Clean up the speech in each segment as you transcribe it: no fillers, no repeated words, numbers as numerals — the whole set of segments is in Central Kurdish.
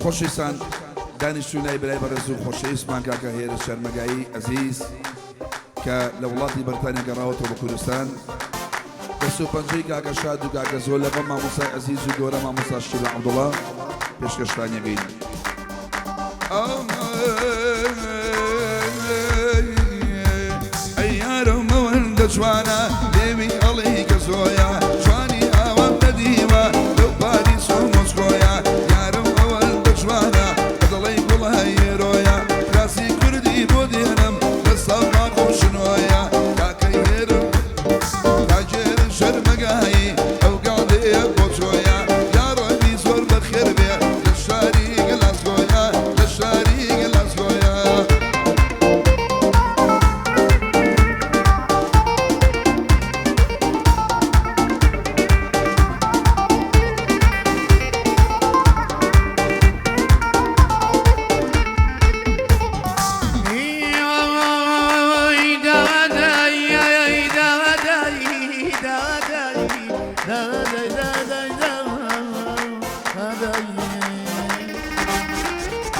خۆشەویستان دانیشتوو لای برای بەڕێز و خۆشەویستمان کاکە هێرش چەرمەگایی ئەزیز کە لە وڵاتی بەریتانیا گەڕاوەتەوە بە کوردستان دەست و پەنجەی کاکە شاد و کاکە زۆر لەگەڵ مامۆستای ئەزیز و گەورە مامۆستا شتیبە عەبدوڵا پێشکەشتان یەکەین. ئەی یارم ئەوەندە جوانە لێوی ئەڵێی گەزۆیە جوانی ئاوام نەدیوە لەو پاریس و مۆسکۆیە یارم ئەوەندە جوانە دەڵێی گوڵە یێرۆیە کراسی کوردی بۆ دێنم لە ساڵماخ و شنۆیە کاکەی هێرم تاجێرن شەرمەگایی ئەو گاڵێیە بۆ تۆیە یاڕەبی زۆر بەخێر بێ لە شاری گلاسگۆیە لە شاری گلاسگۆیە.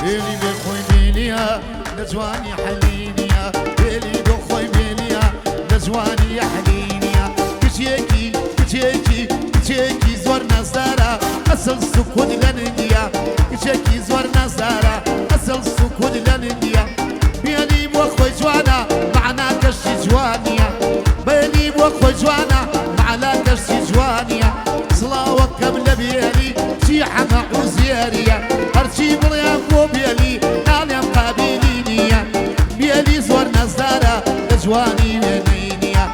بێلی بێ خۆی بێلیە لە جوانی حەلینیە بێلی بۆ خۆی بێلیە لە جوانی حەلینیە کچێکی کچێکی کچێکی زۆر نازدارە ئەسڵ سوکوت لە نندیە کچێکی زۆر نازدارە ئەسڵ سوکوت لە نندیە بێلی بۆ خۆی جوانە مەعنا کەشی جوانیە بێلی بۆ خۆی جوانە مەعنا کەشی جوانیە سڵاوەکەم لە بێلی چی حەمە عوزێریە هەرچی بڵێم بۆ بێلی ناڵێم قابیلی نییە بێلی زۆر نازدارە لە جوانی وێنەی نییە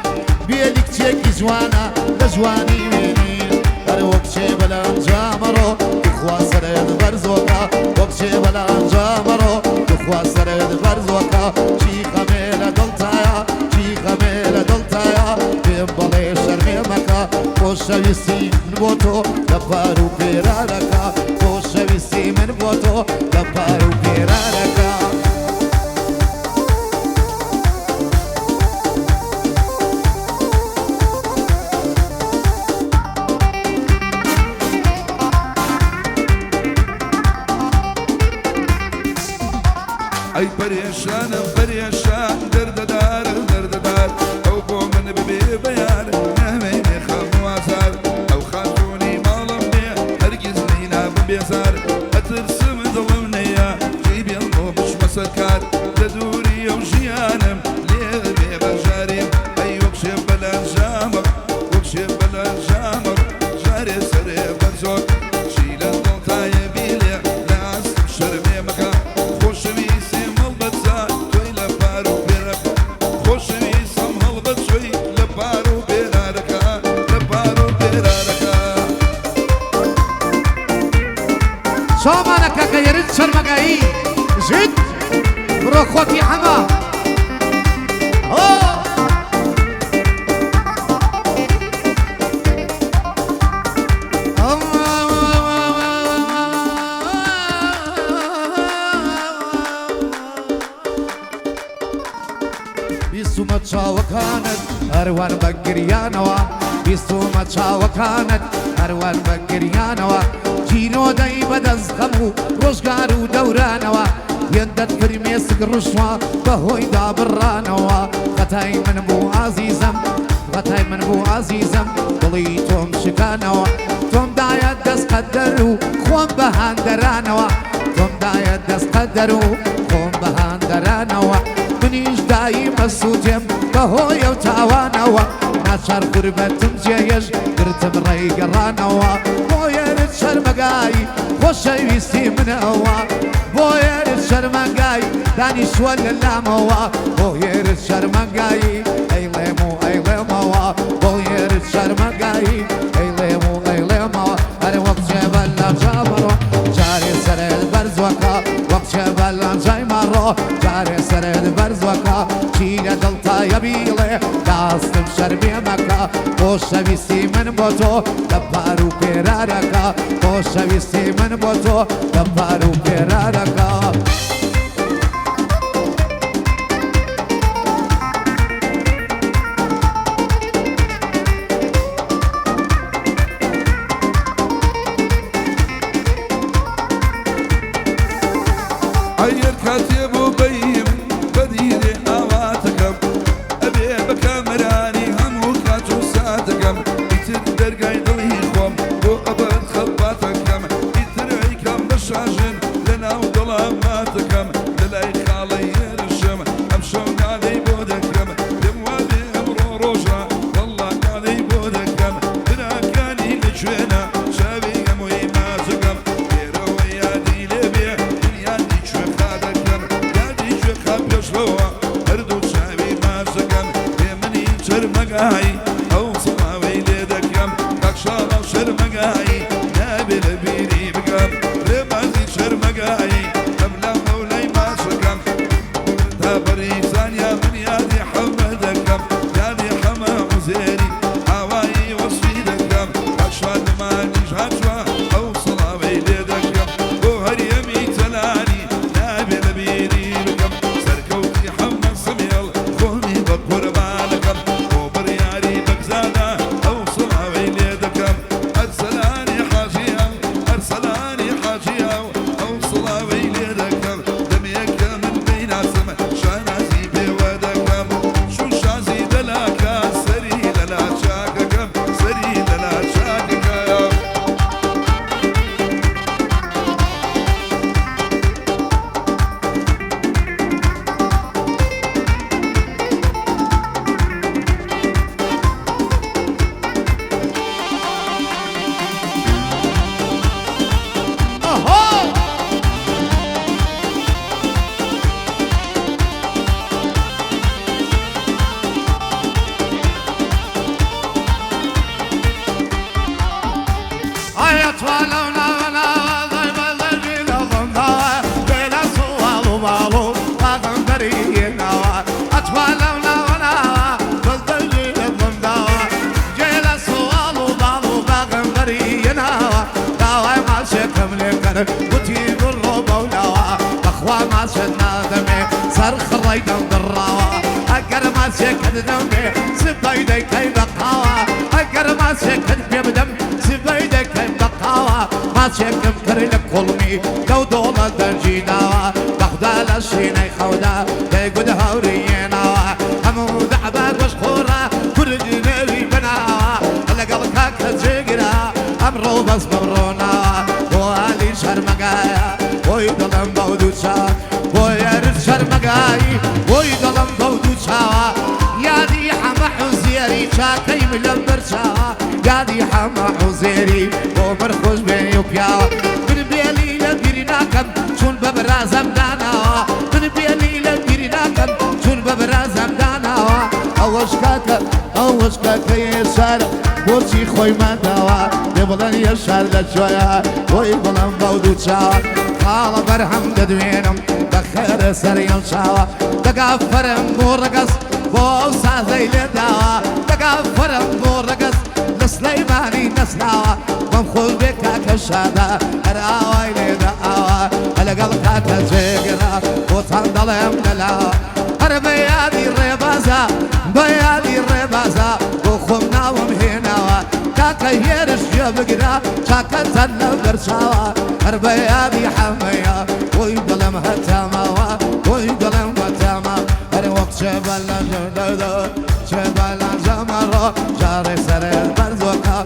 بێلی کچێکی جوانە لە جوانی وێنەی هەر وەک چێ بەلام جامەڕۆ توخوا سەرت بەرزۆکە وەک چێ بەلام جامەڕۆ توخوا سەرت بەرزۆکە چی خەمێ لە دڵتایە چی خەمێ لە دڵتایە پێم بڵێ شەرمێ مەکە خۆشەویستی من بۆ تۆ لە پار و پێرارەکە خۆشەویستی من بۆ تۆ لە پار و پێرارەکە. ئەی پەرێشانم پەرێشان دەردەدارم دەردەدار ئەو بۆ من ببێ بەیار نامێنێ خەم و ئازار ئەو خاتوونی ماڵم بێ هەرگیز لێی نابم بێزار ئەترسم دڵم نەیە جێی بێڵم بۆ بچمە سەر کار لە دووری ئەو ژیانم لێ بێ بەژاریم ئەی وەک شێ بەلەنجامە وەک شێ بەلەنجامە جارێ سەرێ بەرزۆک چی لە دڵتایە بیلێ لە ئاستم شەرمێ مەکە خۆشەویستیم هەڵبەتە تۆی لە پار و پێرەکە خۆشەویستم هەڵبەت تۆی لە پار و پێرارەکە لە پار و پێرارەکە. چۆمانە کاکە یەرن چەرمەگایی ژن بڕۆ خۆتی حەمە بیستومە چاوەکانت هەروان بە گریانەوە بیستومە چاوەکانت هەروان بە گریانەوە گیرۆدەی بەدەست خەم و ڕۆژگار و دەورانەوە هێندەت فرمێسک ڕشتوە بەهۆی دابڕانەوە خەتای من بوو ئازیزم خەتای من بوو ئازیزم دڵی تۆم شکانەوە تۆم دایە دەست قەدەر و خۆم بە هاندەرانەوە تۆم دایە دەست قەدەر و خۆم بە هاندەرانەوە منیش دایمە سووتێم بەهۆی ئەو تاوانەوە ناچار غوربەتم جێیەش گرتم ڕێی گەڕانەوە بۆ یەرت شەرمەگای خۆشەویستی منەوە بۆ یەرت شەرمەگای دانیشتووە لە لامەوە بۆ یەرت شەرمەگای ئەیڵێم و ئەیڵێمەوە بۆ یەرت شەرمەگای ئەیڵێم و ئەیڵێمەوە هەر وەک جێبە لە جابڕۆ جارێ سەرت بەرزوەکە وەک جێبە لە جای مەڕۆ جارێ سەرت بەرزوەکە چی لە دڵتایە بیڵێ داستم شەرمێ مەکە خۆشەویستی من بۆ تۆ لە پار و پێرارەکە خۆشەویستی من بۆ تۆ لە پار و پێرارەکە. ئەتوا لەو ناوە ناوە دەی بە دەنگی دڵم داوە بێ لە سواڵ و باڵ و باغم بەری ناوە ئەتوا لەو ناوە ناوە بە دەنگی دڵم داوە جێ لە سواڵ و باڵ و باغم بەری ناوە داوای ماچێکم لێ کرد وتی بڕۆ بەو لاوە بەخوا ماچت نادەمێ سەر خڕەی دەم دڕاوە ئەگەر ماچێکت دەمێ سبەی دەیکەی بە قاوە ئەگەر ماچێکت پێ بدەم سبەی دەکەی بە قاوە ماچێکم کرد لە کوڵمی لەو دۆڵە دەنجی داوە بەخدا لە شینەی خەودا دەیگوت هەوری یێناوە هەموو دەعبە گۆشتخۆرە کورد نێوی بناوە لەگەڵ کاکە جێگرە ئەمڕۆ بەس بەمڕۆناوە بۆ عەلی شەرمەگایە بۆی دڵم بەو دوو چاوە بۆ یارت شەرمەگایی بۆی دڵم بەو دوو چاوە یادی حەمە حوزێری چاکەی ملم بەرچاوە یادی حەمە حوزێری بۆ من خۆش بێنی و پیاوە من بێلی لە بیر ناکەم چون بە برازەم داناوە من بێلی لە بیر ناکەم چون بە برازەم داناوە ئەوەش کاکە ئەوەش کاکە یەشارە بۆچی خۆی ماداوە دێ بڵێن یەشار لە کوێیە بۆی بڵێم بەو دوو چاوە خاڵە بەرهەم دەدوێنم بەخێرە سەریان چاوە دەگا فەرم بۆ ڕەگەز بۆ ئەو سازەی لێداوە دەگا فەرم بۆ ڕەگەز لە سلەیمانی نەسراوە بەم خۆش بێ کاکە شادە هەر ئاوای لێدە ئاوا لەگەڵ کاکە جێگرە بۆتان دەڵێم لەلاوە هەر بە یادی ڕێبازە بە یادی ڕێبازە بۆ خۆم ناوم هێناوە کاکە هێرش گوێ بگرە چاکەتان لە بەرچاوە هەر بە یادی حەمەیە بۆی دڵم هەتاماوە بۆی دڵم هەتاما هەر وەک چێبە لە جەدەدا چێبە لە جەمەڕۆ جارێ سەرت بەرزۆکە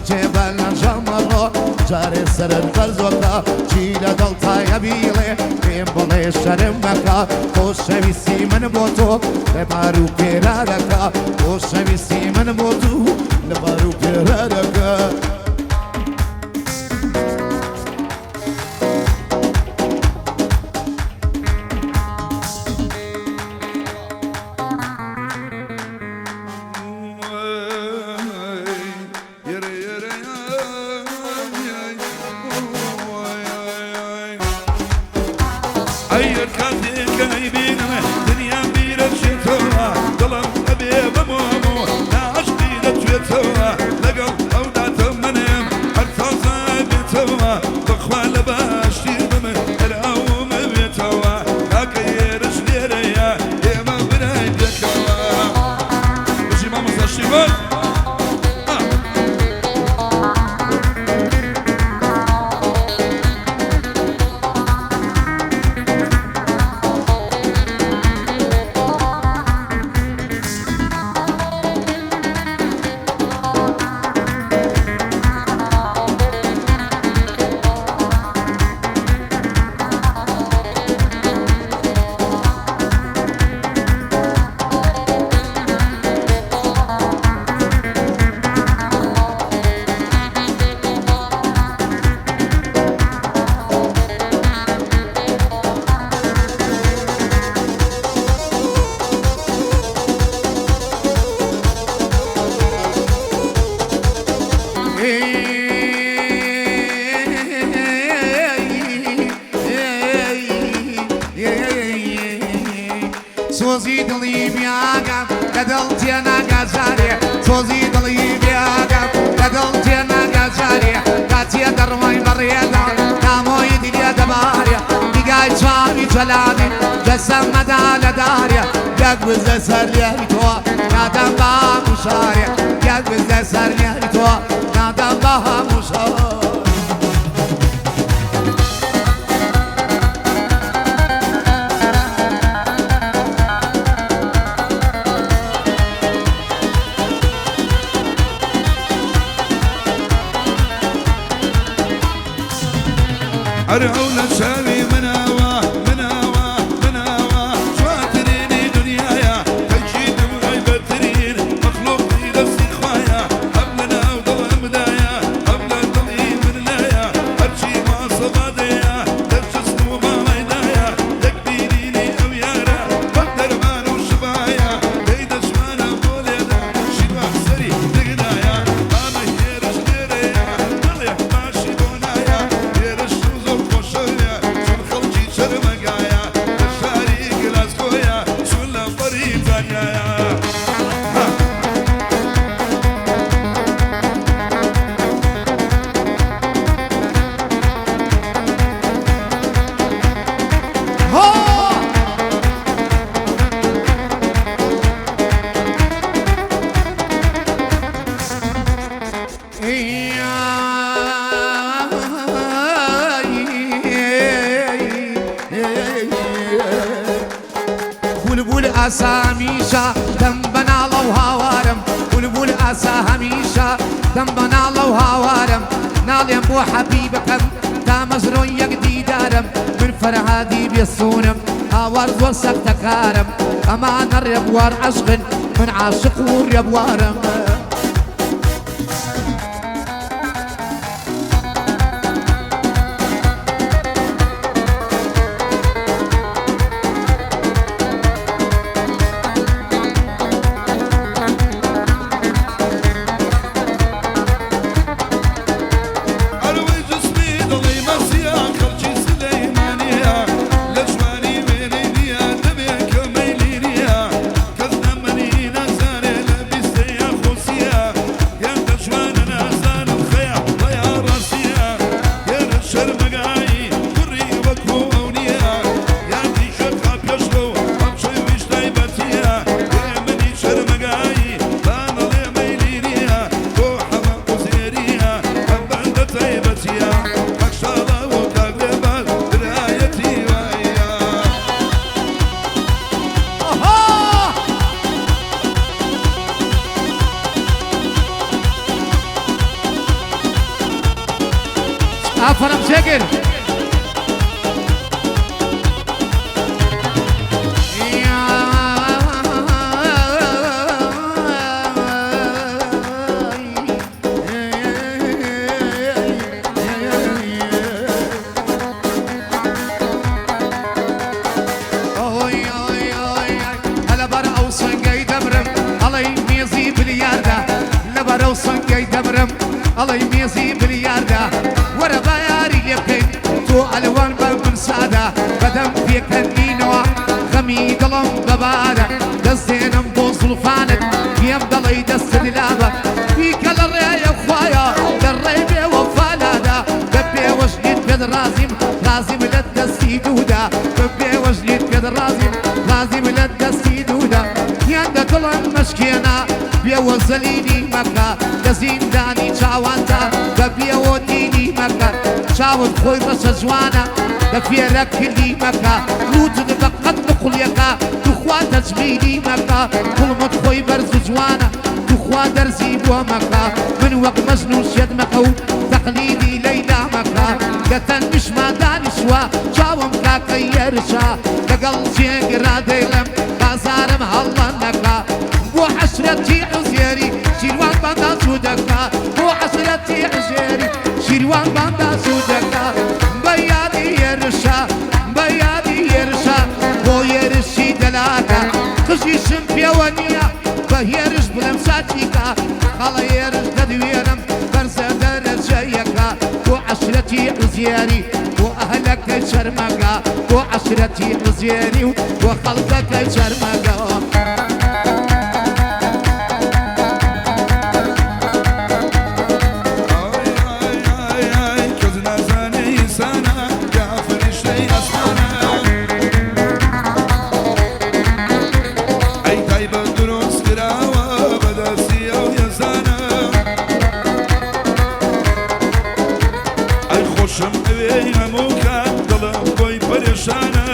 چێبە لە جەمەڕۆ جارێ سەرت بەرزۆکە چی لە دڵتایە بیڵێ پێم بڵێ شەرم مەکە خۆشەویستی من بۆ تۆ لە بار و پێرا دەکا خۆشەویستی من بۆ تۆ لە بار و پێرا دەکا. ئەی کاتێک کە ئەیبینم دنیام بیرەچێتەوە دڵم ئەبێ بە مۆم و ناعەشقی دەتوێتەوە لەگەڵ ئەودا تەمەنم هەر تازە بێتەوە بەخوا لە باشتر بم هەر ئەوم بێتەوە کاکە هێرش لێرەیە ئێمە براین پێکەوە بژی مامۆستا شیوان. سۆزی دڵی بیاگام لە دڵ تێناگا جارێ سۆزی دڵی بیاگام لە دڵ تێناگا جارێ کاتێ دەڕوای بەڕێدا نامۆی دلێ دەبارێ نیگای چاوی جەلالی دەسەم مەدا لە دارێ یەک بزە سەر لێری تۆ نادەم بە هەموو شارێ یەک بزە سەر لێری تۆ نادەم بە هەموو شارێ. هەر ئەو لە چاوی مناوە مناوە مناوە جوانترینی دنیایە تەکی دموعی بەترین مەخلوقی دەستی خوایە هەم لە ناو دڵمدایە هەم لە دڵی منلایە هەرچی ماسەبادەیە لە جسم و باڵایدایە یەک بینینی ئەو یارە وەک دەرمان و شفایە دەی دەچمانە بۆ لێدا شیوان سەری دگدایە مامە هێرش لێرەیە دڵێ باشی بۆ ئاسا هەمیشە دەم بە ناڵە و هاوارم بولبول ئاسا هەمیشە دەم بە ناڵە و هاوارم ناڵێم بۆ حەبیبەکەم تامەزرۆی یەک دیدارم من فەرهادی بێسوونم هاوار زۆر سەختەکارم ئەمانە ڕێبوار عەشقن من عاشق و ڕێبوارم. ئەروەی جسمی دڵی مەسیە خەڵکی سلەیمانیە لە جوانی وێنەی نییە دەبێ کە مەیلی نییە کەس نەمەنی نازانێ لە بیستەیە خۆسیە هێندە جوانە نازانم خەیاڵە یا ڕاستیە هێرە شەرمەگای کوڕی وەکو ئەو نییە یان دیشە پێشڕەو ئەم چۆی ویش تایبەتیە هێمنی شەرمەگای با نەڵێ مەیلی نییە بۆ حەمە عوزێریە ئەم بەندە تایبەتیە کاک شاڵاو و کاک رێباز برایەتی وایە. ئافەرم جێگر. لەبەر ئەو سنگەی دەمرم ئەڵەی مێزی بلیاردا، لەبەر ئەو سنگەی دەمرم ئەڵەی مێزی بلیاردا، وەرە با یاری لێ بکەین تۆ ئەلوان بە من سادە، بەدەم پێکەنینەوە غەمی دڵم بەبارە، دەست دێنم بۆ زوڵفانت پێم دەڵێی دەستت لابە، بیکە لە ڕێیە خوایە لە ڕێی بێ وەفالادا، بە پێوەژنیت پێت ڕازیم ڕازیم لە دەستی دوودا، بە پێوەژنیت پێت ڕازیم ڕازیم لە دەستی دوودا، هێندە دڵم مەشکێنە بێوە زەلیلی مەکە، لە زیندانی چاواندا بە بێوە دینی مەکە، چاوت خۆی ڕەشە جوانە لە فێرە کلی مەکە، لوتت بە قەد نقڵیەکە توخوا تەجمیلی مەکە، کوڵمت خۆی بەرز و جوانە توخوا دەرزی بۆ مەکە، من وەک مەجنون شێت مەکە و تەقلیدی لەیلا مەکە، لە تەنیشما دانیشوە چاوم کاکە یەرشە، لەگەڵ جێگرا دەیڵێم بازارم هەڵە نەکا، بۆ عەشرەتی عوزێری شیروان باندا چوو دەکا، بۆ عەشرەتی عوزێری شیروان باندا چوو دەکا، بە یادی یەرشە بە یادی یەرشە بۆ یەرشی دەلاکە، قژیشم پێوە نییە بە هێرش بڵێم ساچیکە، خەڵە یەرش دەدوێنم بەرزە دەرەجەیەکە، بۆ عەشرەتی عوزێری بۆ ئەهلەکەی چەرمەگە، بۆ عەشرەتی عوزێری و بۆ خەڵکەکەی چەرمەگە. ئای کەس نازانێ ئینسانە یا فریشتەی ئاسمانە، ئەی تایبەت دروست کراوە بەدەستی ئەو یەزانە، ئەی خۆشم ئەوێی هەموو کات دڵم بۆی پەرێشانە،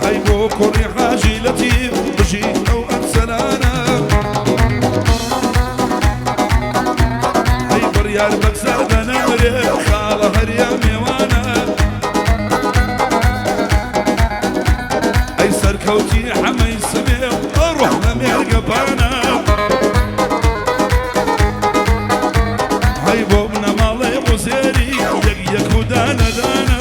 ئەی بۆ کوڕی حاجی لەتیف بژی ئەو ئەفسەرانە، ئەی بڕیار بەگزادە نەمرێ خاڵە هەریا مێوانە، ئەی سەرکەوتی حەمەی سمێ ئەڕۆح لە مێرگەپانە، هەی بۆ بنەماڵەی عوزێری یەک یەک و دانە دانە،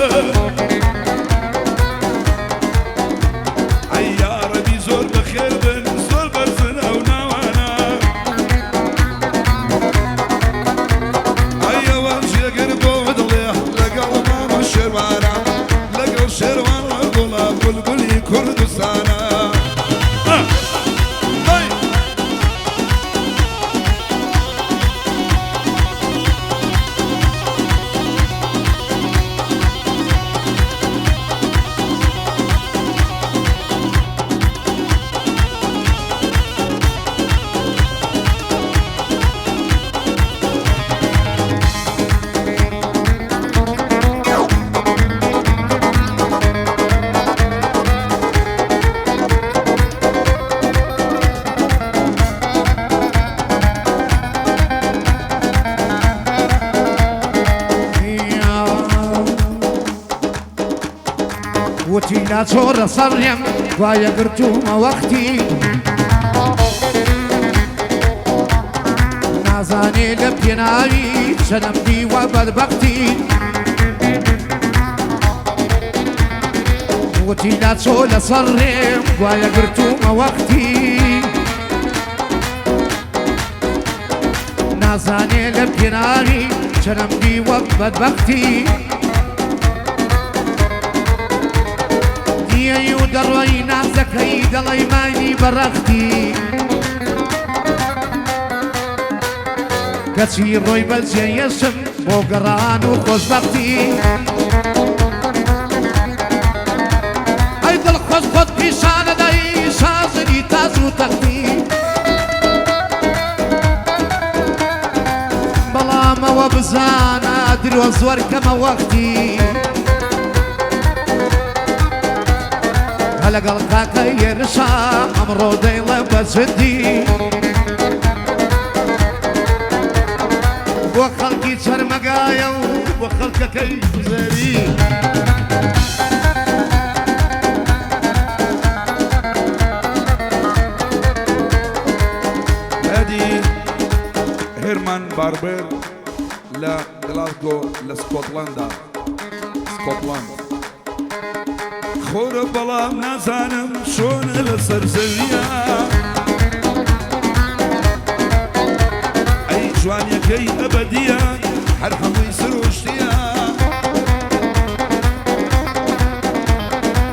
ئەی یاڕەبی زۆر بەخێر بن زۆر بەرزن ئەو ناوانە، ئەی ئەوە جێگر بۆ دڵێ لەگەڵ مامە شێروانە، لەگەڵ شێروان گوڵە بولبولی کوردستانە. ئەی وتی ناچۆرە سەڕێم وایە گرتوومە وەختی نازانێ لە پێناوی چەنەم دیوە بەدبەختی. وتی ناچۆ لەسەر ڕێم وایە گرتوومە وەختی نازانێ لە پێناوی چەنەم دیوە بەدبەختی. دیەی و دەڕۆی نازەکەی دەڵێی مانی بەڕەختی کەچی ڕۆی بەجێیەشم بۆ گەڕان و خۆشبەختی. ئەی دڵ خۆش خۆت پیشانەدەی شاژنی تاج و تەختی بەڵامەوە بزانە درۆ زۆر کەمە وەختی لەگەڵ کاکە هێرشا ئەمڕۆ دەیڵێ بە جدی بۆ خەڵکی چەرمەگایە و بۆ خەڵکەکەی زەری. هادی هێرمان باربێر لە گلاسگۆ لە سکۆتلەندا سکۆتلەند. خۆرە بەڵام نازانم چۆنە لەسەر زەویە ئەی جوانیەکەی ئەبەدیە هەر هەمووی سروشتیە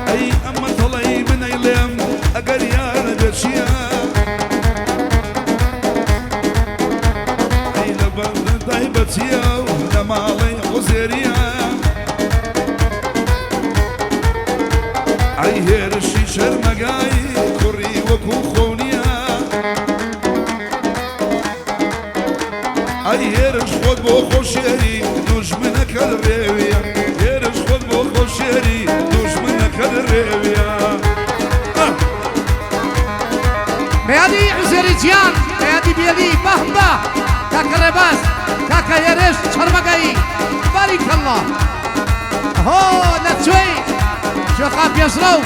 ئەی ئەمە تەڵەی منەیڵێم ئەگەر یارە بێچیە ئەی لە بەندە تایبەتیە و لە ماڵەی عوزێریە ئەی هێرشی شەرمەگای کوڕی وەکو خۆ نییە ئەی هێرش خۆت بۆ خۆشێری دوژمنەکە ڕێویە هێرش خۆت بۆ خۆشێری دوژمنەکە ڕێویە. بەیادی عوزێری گیان بەیادی بێلی بەهبە کاکە ڕێباز کاکە هێرش چەرمەگایی باریکەڵڵا هۆ لە کوێی کوێخا پێشڕەو.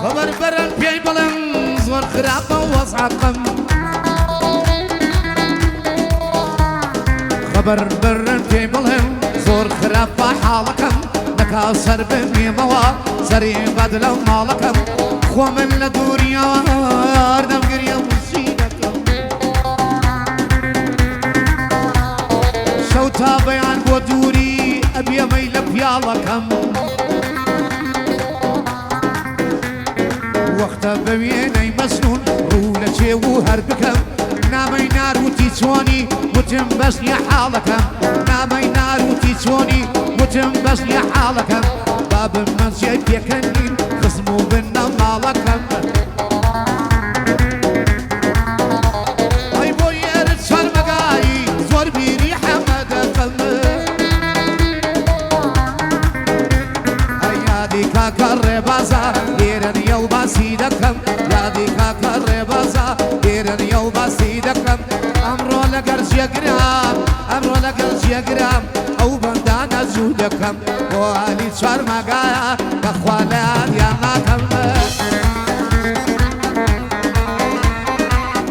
خبر بەرن پێی بڵێم زۆر خراپە وەزعەکەم خبر بەرن پێی بڵێم زۆر خراپە حاڵەکەم دەکا سەر بمێمەوە سەری بەدلە ماڵەکەم خۆ من لە دووریەوە دەمگریە و سینەکەم شەو تا بەیان بۆ دووری ئەبێمەی لە پیاڵەکەم وەختە بەوێنەی مەسنون ڕوو لە چێو و هەر بکەم نامەی ناروتی چۆنی وتم بەس نییە حاڵەکەم نامەی ناروتی چۆنی وتم بەس نییە حاڵەکەم بابم مەجێ پێکەنین خزم و بنە ماڵەکەم ئەی بۆ یێرت شەرمەگایی زۆر بیری حەمەدەکەم ئەی یادی کاکە ڕێبازە لێرە نییە و باسی دەکەم یادی کاکە ڕێبازە لێرە نییە و باسی دەکەم ئەمڕۆ لەگەر جێگرام ئەمڕۆ لەگەڵ جێگرام ئەو بەندانە زوو دەکەم بۆ عالی چوارماگایە بەخوا لە یادیان ناکەم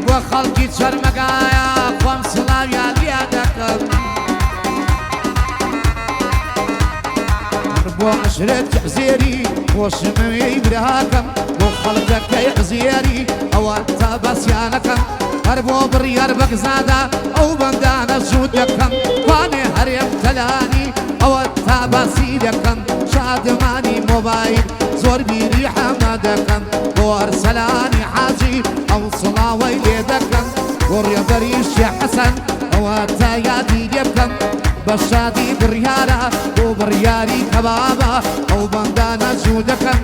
بۆ خەڵکی چەرمەگایە خۆم سڵاویان لێ دەکەم بۆ عەشرەت عزێری خۆشمەوێی براکەم بۆ خەڵکەکەی عزێری ئەوە تا بەسیانەکەم هەر بۆ بڕیار بەگزادە ئەو بەندانە زوو دەکەم وانێ هەرێم تەلانی ئەوە تا باسی دەکەم شادمانی مۆبایل زۆر بیری حەمە دەکەم بۆ ئەرسەلانی حاجی ئەو سڵاوەی لێ دەکەم بۆ ڕێبەری شێخ حەسەن ئەوە تا یادی لێ بکەم. بە شادی بڕیارە بۆ بڕیاری کەبابە ئەو بەندانە جوو دەکەن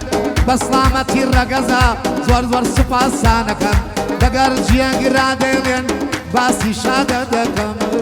بە سڵامەتی ڕەگەزە زۆر زۆر سوپاسانەکەم دەگەر جیاگرا دەیڵێن باسی شادە دەکەم.